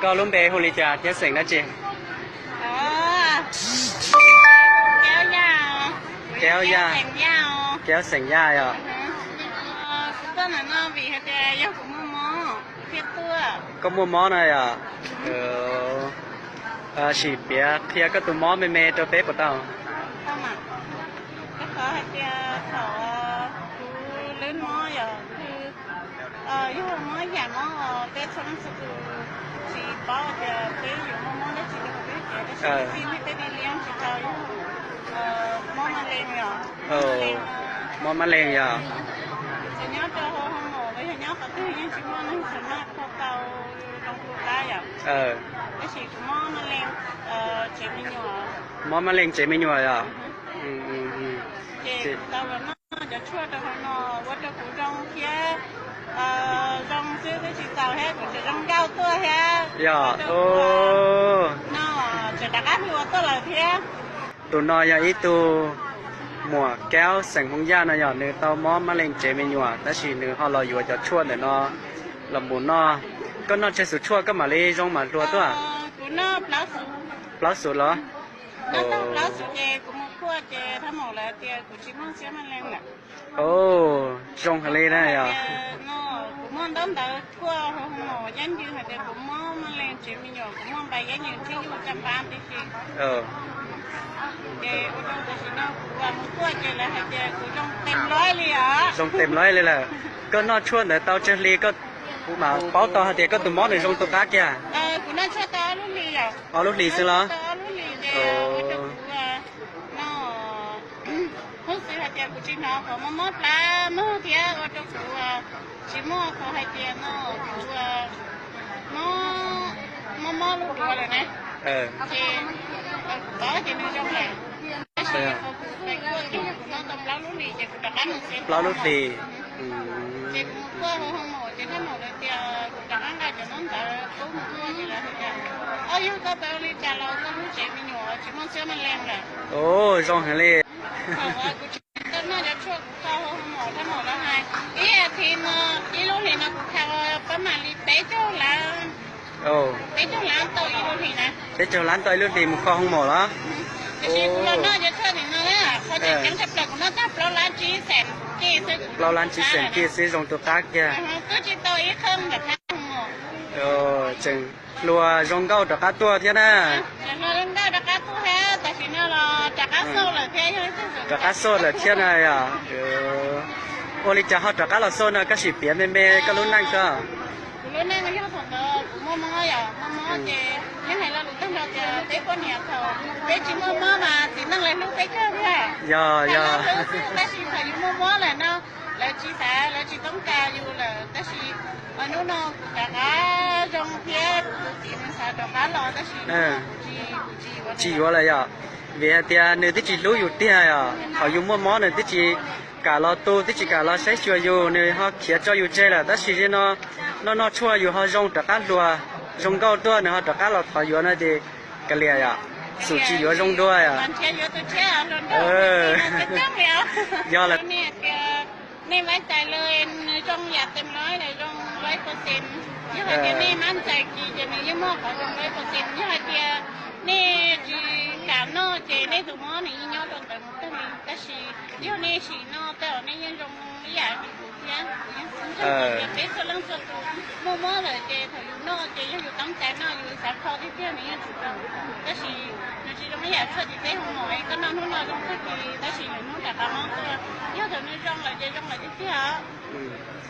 Koj lub npe hu li cas thiab xeem dab tsi? Kev Yaj, Kev Yaj, Kev Xeem Yaj yom. Koj muaj mob no yom? Sim piav qhia koj tus mob me me rau peb puas tau? Koj qhov hais tias thaum kuv lub mob yog, yog mob yam mob peb txhua leej txhua tus tsis paub tias peb yuav muaj mob dab tsi rau hauv peb cev, tab sis tij neej tej li yeej tsis tau, yog mob mab leej yom. Mob mab leej yom. Txawm nyob rau hauv hoo maum los yog nyob qhov twg yeej tsis muaj neeg xam maj kho tau zoo tu qab yom. Tab sis kuv mob mab leej tsev me nyuam. Mob mab leej tsev me nyuam yom. Ces tau los noj cov tshuaj rau hauv no ua rau kuv zoo thiab, zoo xwb twb tsis txaus thiab kuv tseem zoo nkauj tuaj thiab. Yog, no tseem rov qab mus ua tuaj lawm thiab. Tus no yog ib tug muam Kaub xeem Hmoob Yaj no yog nws tau mob mab leej tsev me nyuam tab sis nws ho los yuav cov tshuaj ntawm no los mus noj. Koj noj tsawg xub tshuaj koj mam li zoo mam hluas tuaj? Plaub xub los? Plaub xub ces kuv mus kuaj ces thaj maum lawv tias kuv tsis muaj xiab mab leej lawm. Zoo heev li na yog. Kuv muaj ntaub ntawv kuaj hauv hoo maum yeeb ywg hais tias kuv mob mab leej tsev me nyuam, kuv muaj npais yeeb ywg thib nyuj caj npab tib si. Ces ua rau tam sim no kuv mus kuaj ces lawv hais tias kuv zoo tes lov li os. Zoo tes lov li lawm. Koj noj tshuaj ntawd tau tsawg hli koj mam paub tau hais tias koj tus mob nws zoo tu qab kiag? Kuv noj tshuaj tau ob lub hlis yom. Ob lub hlis xwb los? Tau ob lub hlis ces ua rau kuv no, hnub xwb hais tias kuv tsis hnov qhov mob mob plab mog thiab ua rau kuv tsis muaj qhov hais tias no kuv mob, mob mob lub duav lawm na. Ces kuv paub tias nws zoo lawm, tab sis kuv pais kuaj ces kuv noj tau plaub lub hlis ces kuv rov qab mus xiab. Plaub lub hlis. Ces kuv mus kuaj hauv hoo maum ces thaj maum lawv tias kuv rov qab nqa cov ntaub ntawv kuj mus kuaj ces lawv hais tias, o, yog koj pab ua li cas los koj lub tsev me nyuam tsis muaj xiab mab leej lawm. Zoo heev li. Thaum kuv tsis tau noj cov tshuaj kuv kho hauv hoo maum, thaj maum lawv hais ib as thiv no, ib lub hlis no kuv khaws pab mam li peb caug lab, peb caug lab tau ib lub hlis na. Peb caug lab tau ib lub hlis mus kho hoo maum los? Tiam sis kuv los noj cov tshuaj tim no na, qhov tseem ceeb tshaj plaws kuv noj tag plaub lab tsib xees kij xwb. Plaub lab tsib xees kij xwb zoo tu qab kiag. Twb tsis tau ib qho ntawm thaj hoo maum. Tseem hluas zoo nkauj rov qab tuaj thiab na. Tseem hluas zoo nkauj rov qab tuaj thiab, tam sim no los rov qab xauj lawm thiab. Rov qab xauj lawm thiab na yom. Ua li cas ho rov qab los xauj no, koj sim piav me me koj lub neej ko. Kuv lub neej yog thaum ntawd kuv muaj mob yom, muaj mob ces yeej hais lo lus tag nrho tias peb poj niam thaum peb tsis muaj mob mas txiv neej lawv hlub peb kawg thiab. Yog, yog. Tab sis thaum yus muaj mob lawm no lawv tsis xav, lawv tsis toob kas yus lawm, tab sis hnub no kuv rov qab zoo thiab kuv tus txiv nws xav rov qab los tab sis tsis yuav lawm yom. Vim hais tias nws twb tsis hlub yus tiag os, thaum yus muaj mob nws twb tsis kam los tu, twb tsis kam los saib xyuas yus, nws ho khiav tso yus tseg lawm, tab sis zaum no noj noj tshuaj yus ho zoo rov qab hluas, zoo nkauj tuaj, nws ho rov qab los thov yuav no ces kav liam yom, xum tsis yuav zoo dua yom. Yog lawm. Nej mab cais lawm nws zoo yam tes lov lawm, zoo lawm ib puas xees. Yog hais tias nej mab cais kis ces nws yeej muaj qhov zoo lawm ib puas xees. Yog hais tias nej tsis kam noj ces nej tus mob nws yeej nyob rau ntawd mus tag li. Tab sis yog nej sim noj tej zaum nej yeej zoo ib yam li kuv thiab. Kuv yeej xav tias peb txhua leej txhua tus muaj mob lawm ces thaum yus noj ces yog yus tab cai noj, yus xav kho tiag tiag nws yeej tsis zoo. Tab sis nws tsis zoo ib yam tshuaj tim teb hoo maum es koj noj hnub no zoo tag kis tab sis lwm hnub rov qab mob tuaj. Yog thaum nws zoo lawm ces zoo lawm tiag tiag os.